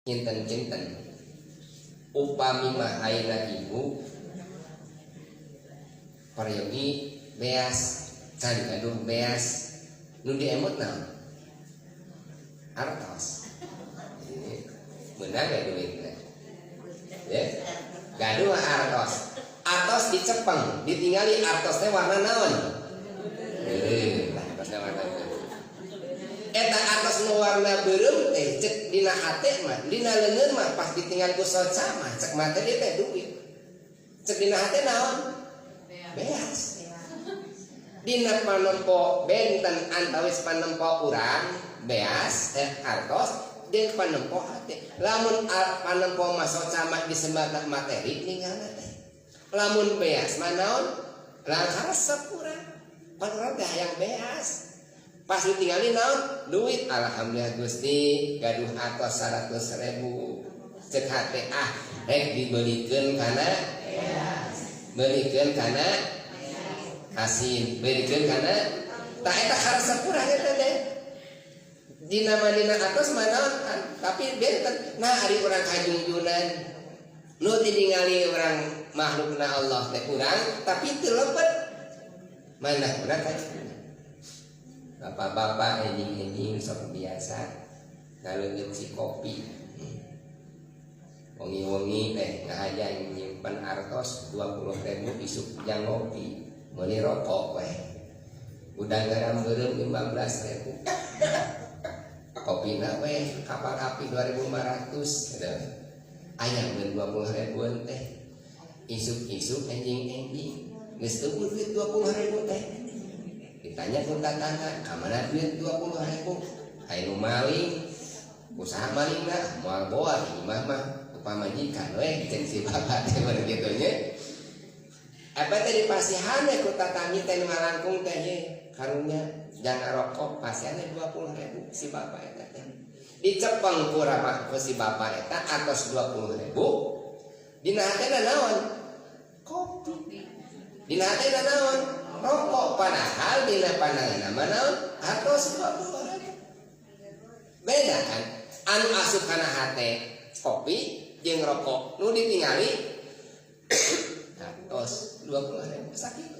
Kinten-kinten upami mah ayeuna ibu peryogi beas, can gaduh beas, nu diemut naon? Artos. Meunang ya duitna ya, gaduh artos. Artos dicepeng, ditinggali artos teh warna naon? Artosna warna eta. Artos nu warna beureum teh cek dina hate mah, dina leungeun mah, pas ditinggal ku soca mah cek mata dia teh duit, cek dina hate naon? Beas. Dina panempo benten antawis panempo urang beas, artos jeung panempo hate. Lamun panempo mah soca mah disebat materi ninggalna teh, lamun beas mah naon? Lah, karesep urang pan, urang teh hayang beas. Pas ditinggalin naon? Duit. Alhamdulillah Gusti, gaduh atos 100 ribu. Cek hate, ah, rek dibelikeun kana, belikeun kana asin, belikeun kana. Tak eta karesep urang eta teh dina manina atos mah naon? Tapi benten. Nah, ari urang kajungjunan nu ditingali urang makhlukna Allah teh urang, tapi teu lebet mana urang kajungjunan. Bapak-bapak enjing-enjing sok biasa ngaleungeut si kopi, wengi-wengi teh ngahaja nyimpen artos 20 ribu isuk jang ngopi, meuli rokok weh. Udah garam beureum 15 ribu, kopina weh Kapal Api 2500 gitu. Aya 20 ribuan teh, isuk-isuk enjing-enjing geus teu duit 20 ribu teh. Ditanya ku tatangga, "Kamana duit 20 ribu?" Aya nu maling, usaha maling lah, moal boa imah mah ku pamajikan we, cek si bapak teh begitu nya. Apa teh dipasihan we ku tatangi teh nu ngalangkung teh, ye karunya jangan rokok, pasihan 20 ribu si bapak eta teh. Dicepeng ku rama ku si bapak eta atos 20 ribu, dina hatena naon? Kopi. Dina hatena naon? Rokok. Padahal dina pandangan mah naon? Atos 20 ribu. Beda kan anu asup kana hate kopi jeung rokok, nu ditingali atos 20 ribu. Sakit.